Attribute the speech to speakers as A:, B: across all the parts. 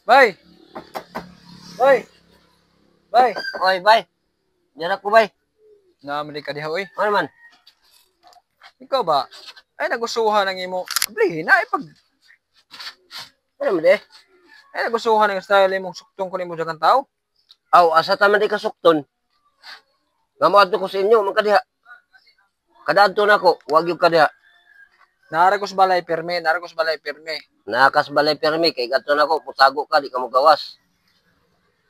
A: Bay. Bay. Bay.
B: Oy, bay. Diyan ako, bay.
A: Naman ka diha oy.
B: Ano man?
A: Ikaw ba? Ay nagustuhan ang imo. Ablihin na ay pag
B: Ano man eh?
A: Ay nagustuhan ang style imong suktong ko nimo daghang tao.
B: Aw, asa ta man di ka sukton? Nga moadto ko sa inyo, man kadiha. Kada adto nako, wag yung kadiha.
A: Naara ko sa balay pirme, naara ko sa balay pirme.
B: Nakas balay pirmi kay kadto nako, putago ka, di ka mo gawas.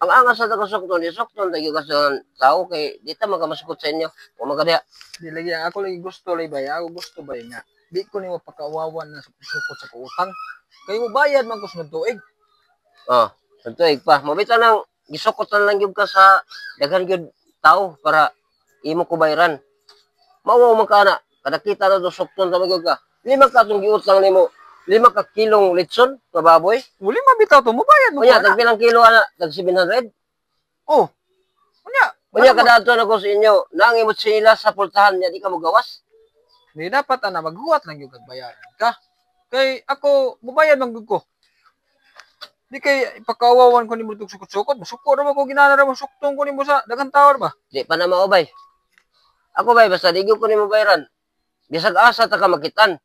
B: Ang angas sa taga sukton, di sukton tayo ka sa tao kay di ta man ka masukot sa inyo. O man kadiha.
A: Di lagi ang ako lagi gusto lagi bay, ako gusto bay nga. Di ko nimo pagkaawawan na sukot sa utang. Kay mo bayad man ko sunod tuig.
B: Oh, tuig pa. Mabita nang gisukotan lang gyud ka sa daghan gyud tao para imo ko bayran. Mauwaw man ka na. Kada kita na do sukton ta magyud ka. 5 ka atong giutang nimo. 5 ka kilong litson nga baboy.
A: Uli mabitaw to, mo bayad mo
B: Unya
A: ko.
B: Tag pilang kilo ana? Tag 700.
A: Oh. Unya.
B: Unya kada adto na ko sa inyo, nang imot sila sa pultahan niya di ka mogawas.
A: Di dapat ana maghuwat lang gyud kag bayaran ka. Kay ako mubayad man gyud ko. Di kay ipakaawawan ko nimo tug sukot-sukot, musuko ra ko ginana ra mo suktong ko nimo sa daghang tao ra ba.
B: Di pa na mao, bay. Ako, bay, basta di gyud ko nimo bayaran. Bisag asa ta ka makitan.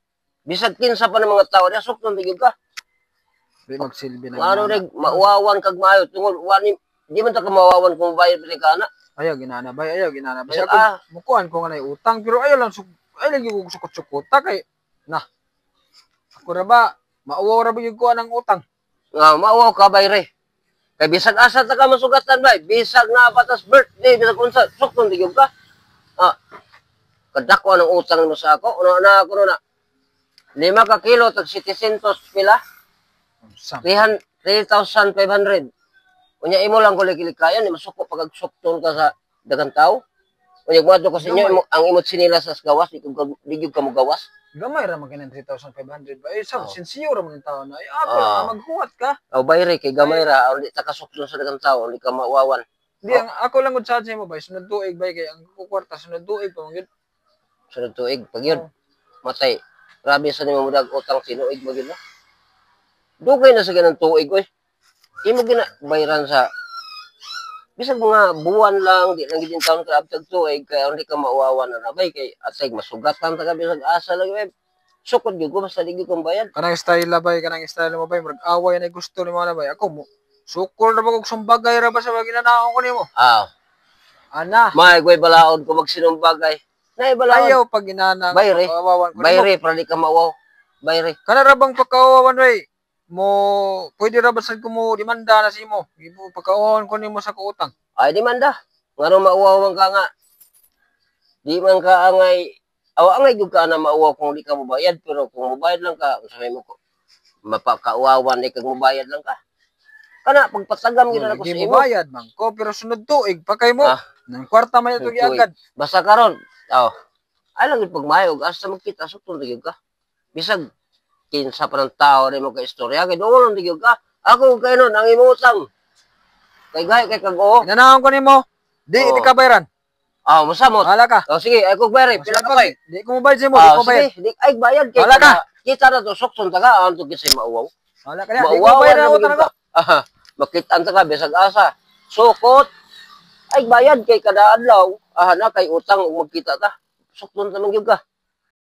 B: Bisag kinsa pa ng mga tao, di sukton di gyud ka.
A: Di magsilbi na.
B: Ano rin, mauwawan kag maayo tungod wani di man ta ka mawawan kung bayad pa ka ana.
A: Ayaw ginana bay, ayaw ginana bay.
B: Bisag
A: Ako
B: ah,
A: mukuan ko nga nay utang pero ayaw lang ayaw lang gyud kog sukot-sukot ta kay na. Ako ra ba mauwaw ra ba gyud ko anang utang.
B: Nga mauwaw ka, bay re. Kay bisag asa ta ka masugatan, bay, bisag na patas birthday, bisag unsa, sukton di gyud ka. Ah. Kadako ang utang mo sa ako, una na ako na. 5 ka kilo tag 700 pila,
A: Sam.
B: 300 3,500. Unya imo lang ko likayan, di masuko pag sukton ka sa daghang tao. Unya muadto ko sa inyo,
A: Gamay.
B: Imo, ang imot sinila sa gawas, di gyud ka mo gawas.
A: Gamay ra man kanang 3,500 ba. Eh, sa
B: Oh.
A: sinsiyo ra man ang tao na. Ay, ako maghuwat ka.
B: Aw, bayre kay gamay ra, di ta kasukton sa daghang tao, di ka mauwawan.
A: Di ang ako lang gud sa mo bay sunod tuig bay kay ang kukwarta sunod tuig pa man gyud.
B: Sunod tuig pag yun,
A: Oh.
B: matay. Grabe sa nimo mudag utang tinuig mo gyud no. Dugay na sa ganang tuig oy. Imo gina bayran sa bisag mga buwan lang, di lang gid taon ka abtag tuig kay di ka mauwawan na bay kay atay masugatan ta ka bisag asa lang eh. Sukod gyud ko basta di gyud kong bayad.
A: Kanang style la bay, kanang style mo bay, murag away na gusto nimo na bay. Ako mo sukol ra ba kog sumbagay ra ba sa ginanaon ko nimo.
B: Ah,
A: Ana,
B: may goy balaod ko magsinumbagay. Nay balaod.
A: Ayaw pag ginana
B: Bayre.
A: pagkaawawan ko nimo.
B: Bayre para di ka mauwaw. Bayre.
A: Kana ra bang pagkaawawan bay? Mo pwede ra ba sad ko mo demanda na si mo? Ibo pagkaawawan ko nimo sa kautang.
B: Ay, di man da. Ngano mauwaw man ka nga? Di man ka angay aw angay gyud ka na mauwaw kung di ka mobayad, pero kung mobayad lang ka, unsa may mo ko mapakauwawan di kag mobayad lang ka. Kana pagpatagam gyud na ako
A: Di
B: sa
A: mo
B: imo.
A: bayad man ko pero sunod tuig pa kay mo.
B: Ah.
A: Nang kwarta man ito
B: Sunod tuig.
A: giagad.
B: Basta karon, aw. Ay lang gyud pagmayo asa magkita sukton di gyud ka. Bisag kinsa pa ng tao rin mo ka istorya kay doon di gyud ka. Ako kay nun ang imong utang. Kay gahi kay kag oo.
A: Ginanaon ko nimo. Di
B: Oh.
A: di ka bayaran.
B: Ah, mosamot.
A: Hala ka.
B: Oh, sige, ay kog bayre, pila ka kay?
A: Di ko mobayad sa imo, di
B: Ah,
A: ko bayad.
B: sige, di ay bayad kay
A: Wala ka.
B: Kita na to sukton ta ka, anto gid say mauwaw.
A: Wala ka na, di ko
B: Mauwawan
A: bayad
B: na
A: ang
B: magyud
A: utang
B: ka.
A: ako.
B: Ah, makitaan ta ka bisag asa. Sukot. Ay bayad kay kada adlaw, ah na kay utang ug magkita ta. Sukton ta man gyud ka.